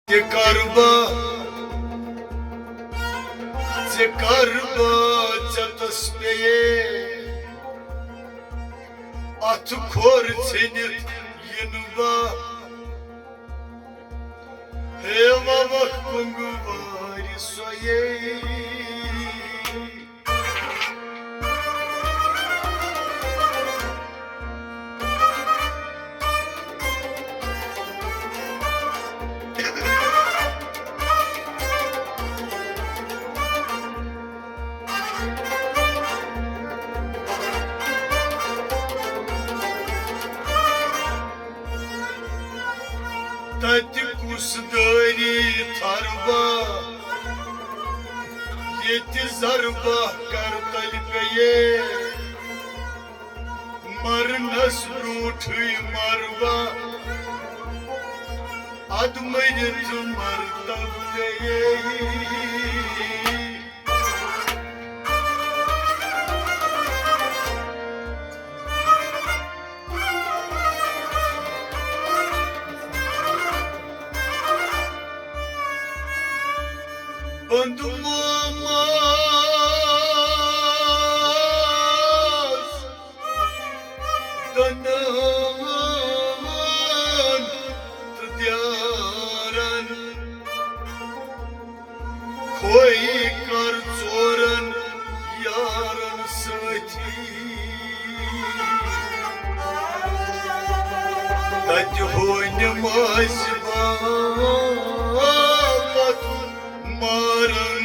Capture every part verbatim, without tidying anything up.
تہِ کر بہٕ، ژےٚ کر بہٕ ژٮ۪تس پیٚیے، اتھٕ کھوٚر ژھیٚنِتھ یِنہٕ بہٕ۔ ہے ووکھ کۄنٛگہٕ وارِ سۄیے۔ تتہِ کُس دٲری تھربا، ییٚتہِ زربا کرتل پیٚیے۔ مرنس برونٹھٕے مربا، ادٕ مٔرِتھ مرتب پیٚیے۔ بند مومس دنان تہٕ دیارن۔ کھوے کر ژورن یارن سۭتی۔ تتہِ ہونہِ مازِ باپتھ مارن۔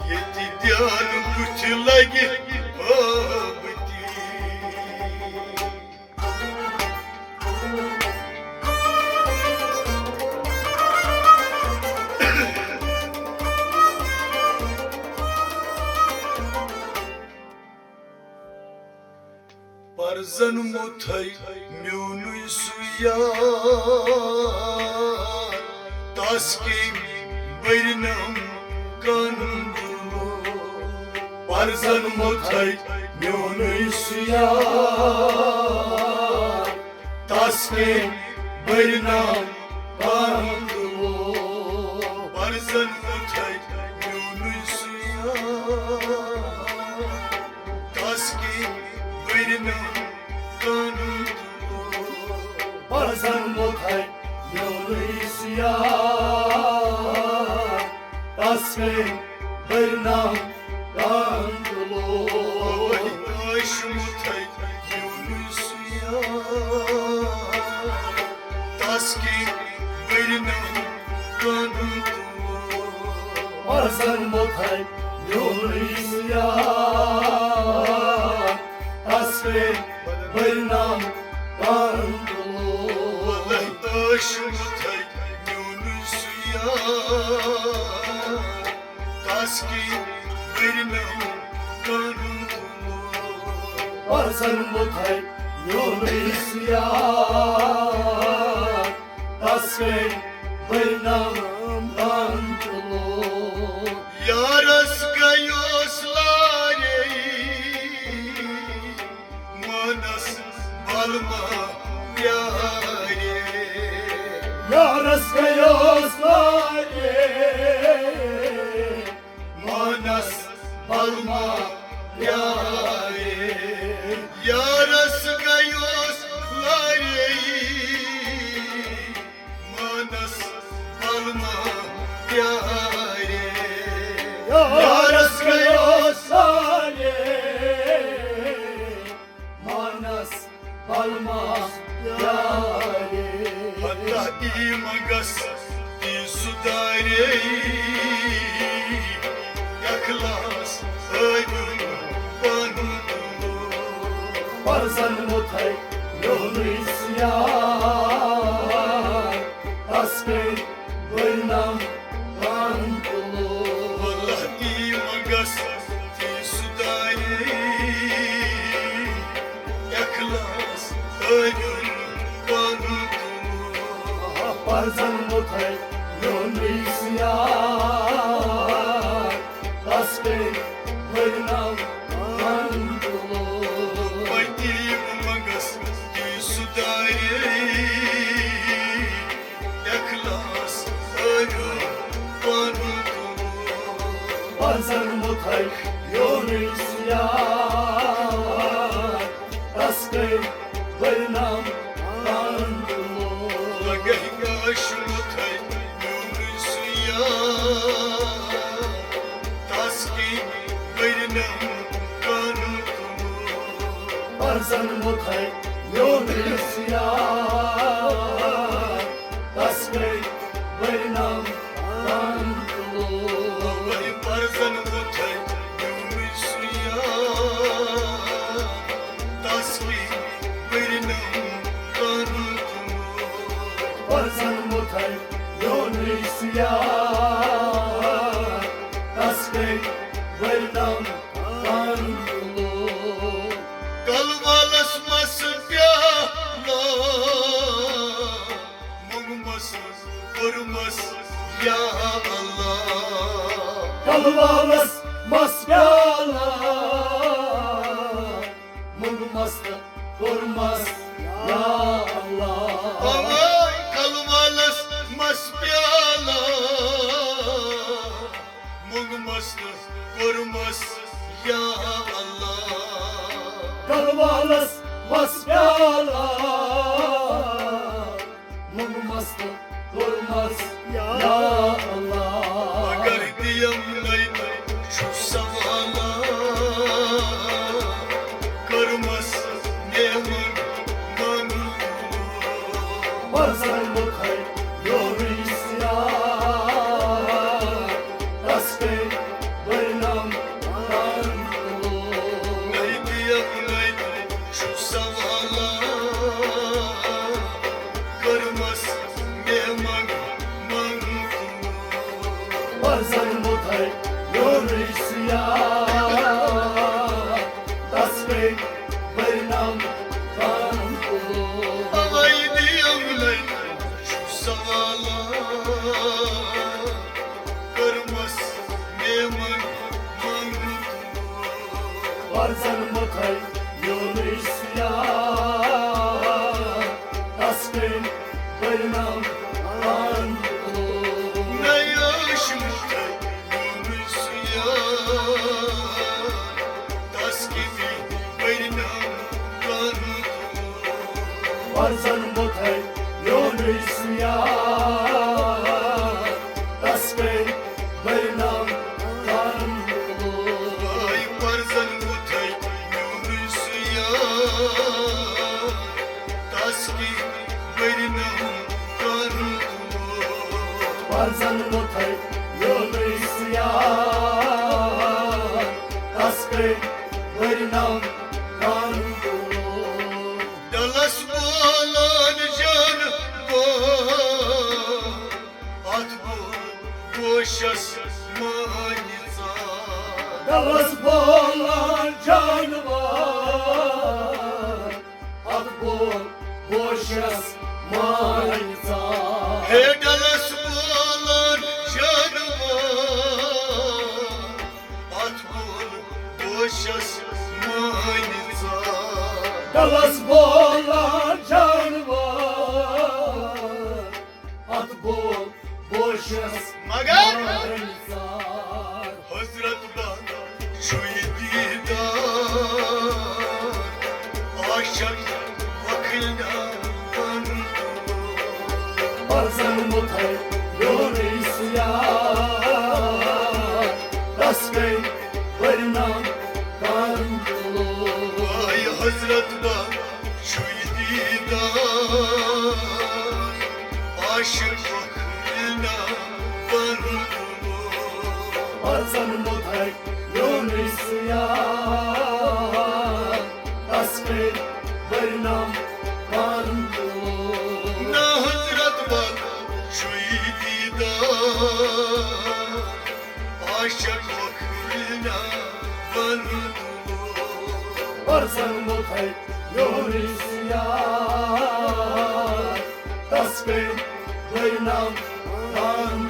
ییٚتہِ دیان بُتھِ لگہِ آبتی۔ پرزن مُتھے میونُے سُہ یار، تس کٔمۍ بٔرنم کندُلو۔ پرزن مُتھے میونُے سُہ یار، تس کٔمۍ بٔرنم کندُلو۔ پرزن مُتھے میونُے سُہ یار، تس کٔمۍ بٔرنم کندُلو۔ پرزن مُتھے میونُے سُہ یار، تس کٔمۍ بٔرنم کندُلو۔ عٲش مُتھے میونُے سُہ یار، تس کٔمۍ بٔرنم کندُلو۔ پرزن مُتھے میونُے سُہ یار، تس کٔمۍ بٔرنم کندُلو۔ عٲش مُتھے میونُے سُہ یار، تس کٔمۍ بٔرنم کندُلو۔ پرزن مُتھے میونُے سُہ یار، تس کٔمۍ بٔرنم کندُلو۔ یارس گٔیوس لارے مانس بلما پیارے۔ یارس گٔیوس لارے مانس بلما پیارے۔ یارس گٔیوس لارے مانس بلما پیارے۔ یارس گٔیوس لارے مانس بلما پیارے۔ اللہ ای مگس تی سدارے، اخلاص ٲیُن پنُن۔ پرزن مُتھے میونُے سُہ یار، تس کٔمۍ بٔرنم کندُلو۔ اللہ ای مگس تی سدارے، اخلاص ٲیُن پنُن۔ پرزن مُتھے میونُے سُہ یار، تس کٔمۍ بٔرنم کندُلو۔ پتی منگس تی سدارے، شُمتھے میونُے سُہ یار، تس کِنۍ بٔرنم کانُن کُلو۔ پرزن مُتھے میونُے سُہ یار، تس کِنۍ بٔرنم کانُن کُلو۔ اوے پرزن مُتھے میونُے سُہ یار، تس کِنۍ بٔرنم کانُن کُلو۔ پرزن مُتھے میونُے سُہ یار، تس کِنۍ بٔرنم کانُن کُلو۔ کلوالس مس پیالہ، موٚنگمس کوٚرمس یا اللہ۔ کلوالس مس پیالہ، موٚنگمس تہٕ کوٚرمس یا اللہ۔ اوے کلوالس مس پیالہ، موٚنگمس تہٕ کوٚرمس یا اللہ۔ کلوالس مس پیالہ، موٚنگمس تہٕ کوٚرمس یا اللہ۔ مگر دِیَم نَے تہٕ چھُ سوالہ، کٔرمس میمن منٛگ۔ پرزن مُتھے یورٕے سیاہ، تس کٔرۍ بٔرنم پرن۔ نَے دِیَم نَے تہٕ چھُ سوالہ، کٔرمس میمن منٛگ۔ پرزن مُتھے یورٕے سیاہ، تس کٔرۍ بٔرنم پرن۔ اوے دِیَم نَے سوالہ، کٔرمس میمن منٛگ۔ پرزن مُتھے یورٕے سیاہ، تس کٔرۍ بٔرنم پرن۔ نَے ٲش مُتھے یورٕے سیاہ، تس کٔرۍ بٔرنم پرن۔ پرزن مُتھے یورٕے سیاہ، تس کٔرۍ بٔرنم پرن۔ آے پرزن مُتھے یورٕے سیاہ، تس کٔرۍ بٔرنم پرن۔ پرزن مُتھے یورٕے سیاہ، تس کٔرۍ بٔرنم پرن۔ ڈلس بولان جانور، اتھ بول گوشس مانہِ ژا۔ ڈلس بولان جانور، اتھ بول گوشس مانہِ ژا۔ ہے ڈلس بولان جانور، اتھ بول گوشس مانہِ ژا۔ ڈلس بولان جانور، اتھ بول گوشس مگر مانہِ ژا۔ حضرت بخش چھُ یہِ دیٖدار، عاشق وکھلناوان۔ پرزن مُتھے یورٕے سیاہ، تس کٔرۍ بٔرنم پرن۔ آے حضرت بخش چھُ یہِ دیٖدار، عاشق وکھلناوان۔ پرزن مُتھے یورٕے سیاہ، تس کٔرۍ بٔرنم پرن۔ نہ حضرت بخش چھُ یہِ دیٖدار، عاشق وکھلناوان۔ پرزن مُتھے یورٕے سیاہ، تس کٔرۍ بٔرنم پرن۔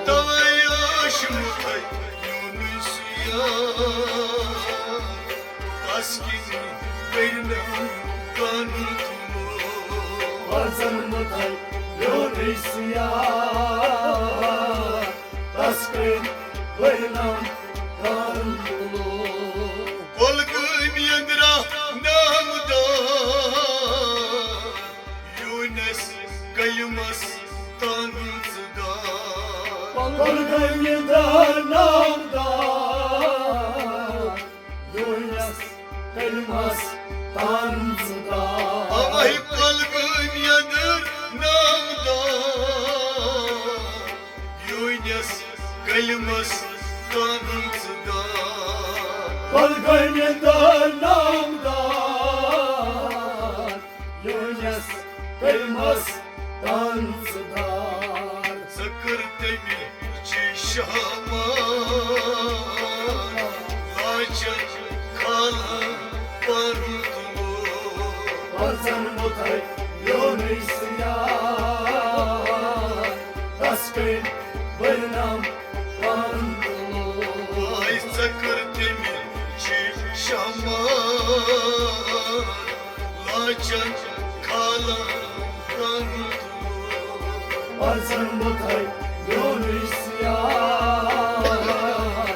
توے ٲش مُتھے یورٕے سیاہ، تس کِنۍ بٔرنم پرن۔ پرزن مُتھے یورٕے سیاہ، تس کٔرۍ بٔرنم پرن۔ کۄلگٲمۍ أنٛدرا نامدار یوٗنس قیومس تنزدار۔ کۄلگٲمۍ دار نامدار، یوٗنس کلمس تنزدار۔ اوے کۄلگٲمۍ دار نامدار، یوٗنس کلمس تنزدار۔ کۄلگٲمۍ دار نامدار، یوٗنس کلمس تنزدار۔ ژٕ کٔر تٔمِچ شامار، لاچن کھالان پنُن لوٗر۔ پرزن مُتھے میونُے سُہ یار، تس کٔرۍ بٔرنم پنُن لوٗر۔ آے ژٕ کٔر تٔمِچ شامار، لاچن کھالان پنُن لوٗر۔ پرزن مُتھے میونُے سُہ یار،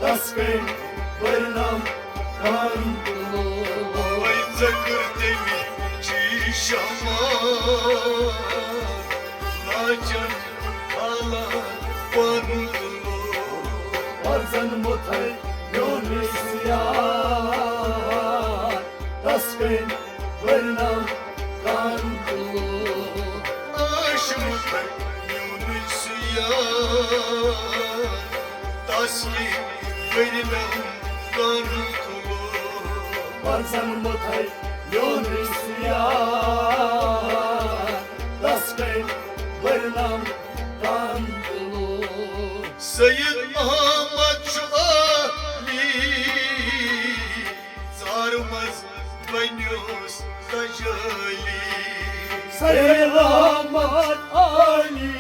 تس کٔرۍ بٔرنم پنُن لوٗر۔ اوے ژٕ کٔر تٔمِچ شامار، لاچن کھالان پنُن لوٗر۔ پرزن مُتھے میونُے سُہ یار، تس کٔرۍ بٔرنم پنُن لوٗر۔ آش مُتھے میونُے سُہ یار، تس کٔرۍ بٔرنم پنُن لوٗر۔ پرزن مُتھے میونُے سُہ یار، تس کٔرۍ بٔرنم پنُن لوٗر۔ سید احمد چھُ علی، ژارٕ منٛز بنیوس تجلی۔ سید احمد علی،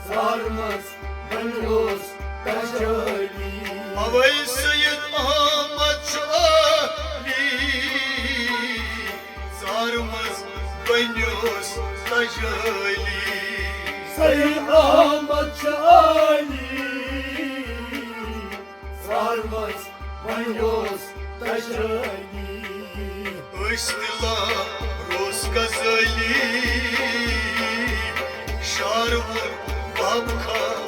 ژارٕ منٛز بنیوس تجلی۔ اوے سید احمد چھُ علی، ژارٕ منٛز بنیوس تجلی۔ سید احمد چھُ علی، ژارٕ منٛز بنیوس تجلی۔ ٲسۍ تہِ لاروس غزالی، شارور باب خان۔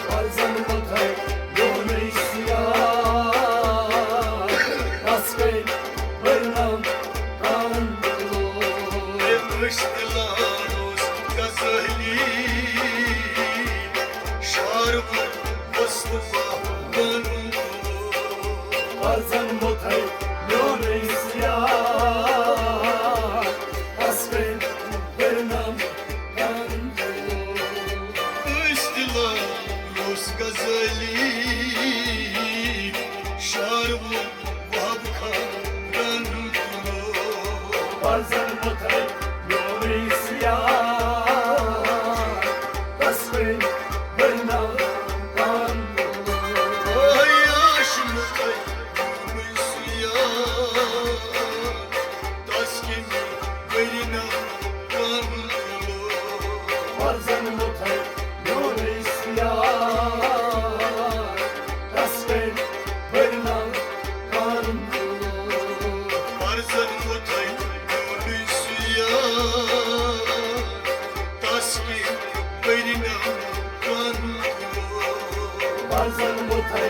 پرزن مُتھے میونُے سُہ یار، تس کٔرۍ بٔرنم پنُن لوٗر۔ اے ٲسۍ تہِ لاروس غزالی، شارور مصطفیٰ بنو۔ پرزن مُتھے میونُے سُہ یار، تس کٔرۍ بٔرنم پنُن لوٗر۔ ٲسۍ تہِ لاروس غزالی، شارور وہب خان۔ پرزن مُتھے میونُے سُہ یار، تس کٔرۍ بٔرنم پنُن لوٗر۔ اوے آش مُتھے میونُے سُہ یار، تس کٔرۍ بٔرنم پنُن لوٗر۔ پرزن مُتھے میونُے سُہ یار، تس کٔرۍ بٔرنم پنُن لوٗر۔ پرزن مُتھے میونُے سُہ یار، تس کٔرۍ بٔرنم پنُن لوٗر۔ پرزن مُتھے